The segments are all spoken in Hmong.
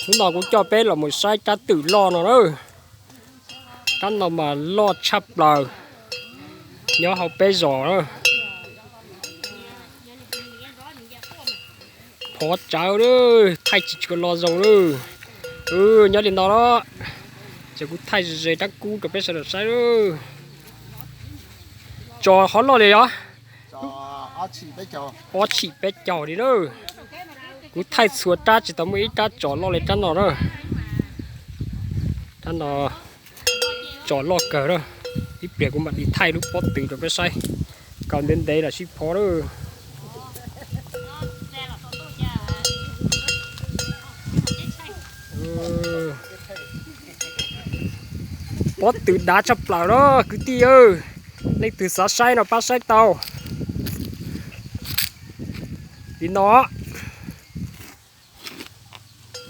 Hnub no kuv coj peb los mus saib rab twm loj no na. Rab no mas loj tshaj plaws nyob hauv peb zos na. Phov tsawv, thaij tsis tshua los zoo na. Nyob li no los, ces kuv thaij ze ze rab kub rau peb sawv daws saib na. Tso qhov loj li yog ob tshim peb caug li na. Kuv thaij txhua rab tsis tau muaj ib rab tso loj li rab no na. Rab no tso loj kawg na. Ib pliag kuv mam li thaij lub pob tw rau peb saib. Kaus ntev ntev los sib phov na. Pob tw dav tshaj plaws na kwv tij. Leej twg xav saib no pab saib tau li no.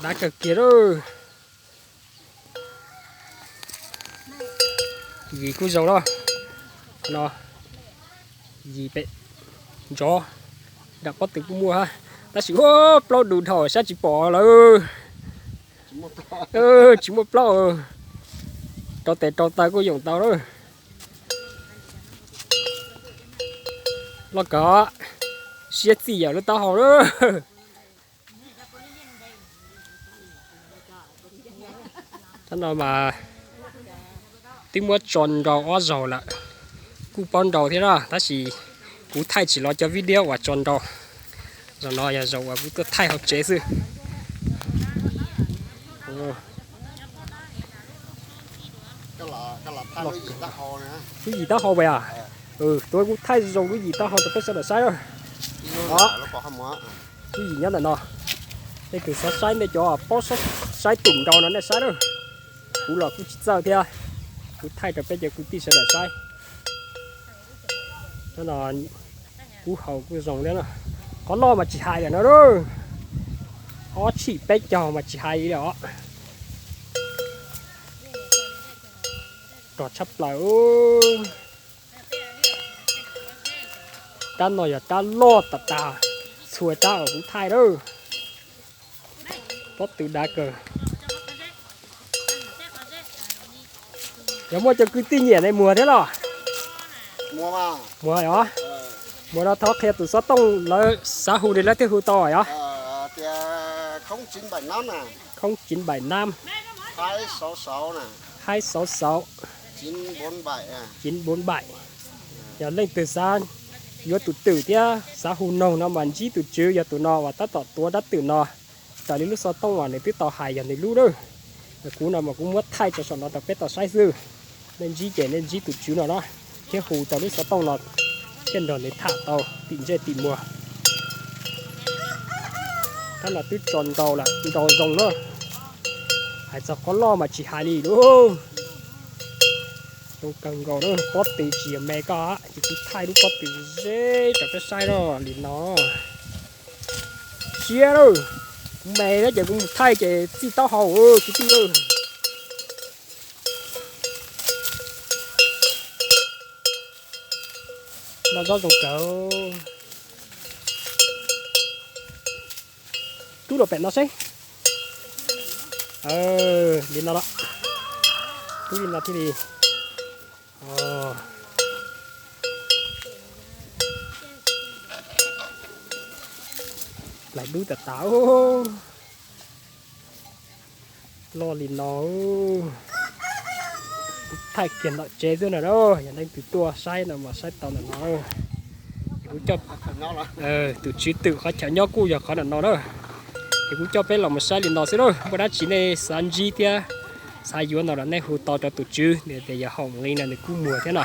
Dav kawg kiag lawm. Yim kuj zoo na. No, yim pem nrov, nram pob tw kuj muaj hab, tab sis ua plaub du dhau sab tsis pom lawm. Tsis muaj plaub, rau tes rau taw kuj yoom tau na. Loj kawg, siab txij yam lub taub hau na. Tab no mas twb muab tso nrau ob zaug lawm, kuj paub nrau thiab na, tab sis kuv thaij tsis los cov video uas tso nrau. Zaum no yog zaum uas kuv tuaj thaij hauv tsev xwb. Lub yim taub hau pas as? Tus kuv thaij zoo lub yim taub hau rau peb sawv daws saib. Lub yim nyob ntawm no. Leej twg xav saib nej cov paub saib twm nrau no nej saib na. Kuv los kuj tsis txawj thiab, kuv thaij rau peb cov kwv tij sawv daws saib. Kub hau kuj zoo thiab. Qhov loj mas tsis hais li no, ob tshim peb caug mas tsis hais li os. Rog tshaj plaws. Rab no yog rab loj tas tas txhua rab uas kuv thaij lawm. Pob tw dav kawg. Yog muaj cov kwv tij nyiam ne muag thiab los? Muag os. Muag no thov qhia tus xov tooj lawv xav hu li lawv thiaj hu tau os. Khoob tsis npaim nam, haib xauv xauv, tsis npaim. Yog leej twg xav yuav tus twm thiab xav hu noog no mas ntsib tus tswv yog tus no uas tab tom tuav rab twm no. Raws li lub xov tooj uas nws twb tau hais yog nws lub na. Kuv no mas kuv muab thaij tso saum no rau peb tau saib xwb. Nej ntsib ces nej ntsib tus tswv no na, thiab hu tau lub xov tooj no thiaj nrog nws tham tau tim ntsej tim muag. Tab no twb tso nrau lawm, nrau zoo na. Hais txog qhov loj mas tsis hais li lauj. Zoo kawg nkaus na, pob tw tsis yog me koj, ces kuv thaij lub pob tw ze rau peb saib na li no. Siab lawm, kuv me thiab ces kuv mus thaij ces txij taub hau kwv tij. Noj zaub zoo kawg. Rub los pem no seb. Li no los. Rub li no thiaj li. Plaws dub tas tas. Loj li no. Kuv thaij kiag nram tsev xwb na, yog leej twg tuaj saib no mas saib tau ntawm no. Kuv coj, tus tswv twm qhov chaw nyob kuj yog qhov ntawm no na. Ces kuv coj peb los mus saib li no xwb na, muaj dab tsi nej xav ntsib thiab xav yuav no los nej hu tau rau tus tswv, nws tias yog Hoom Li no nws kuj muag thiab no.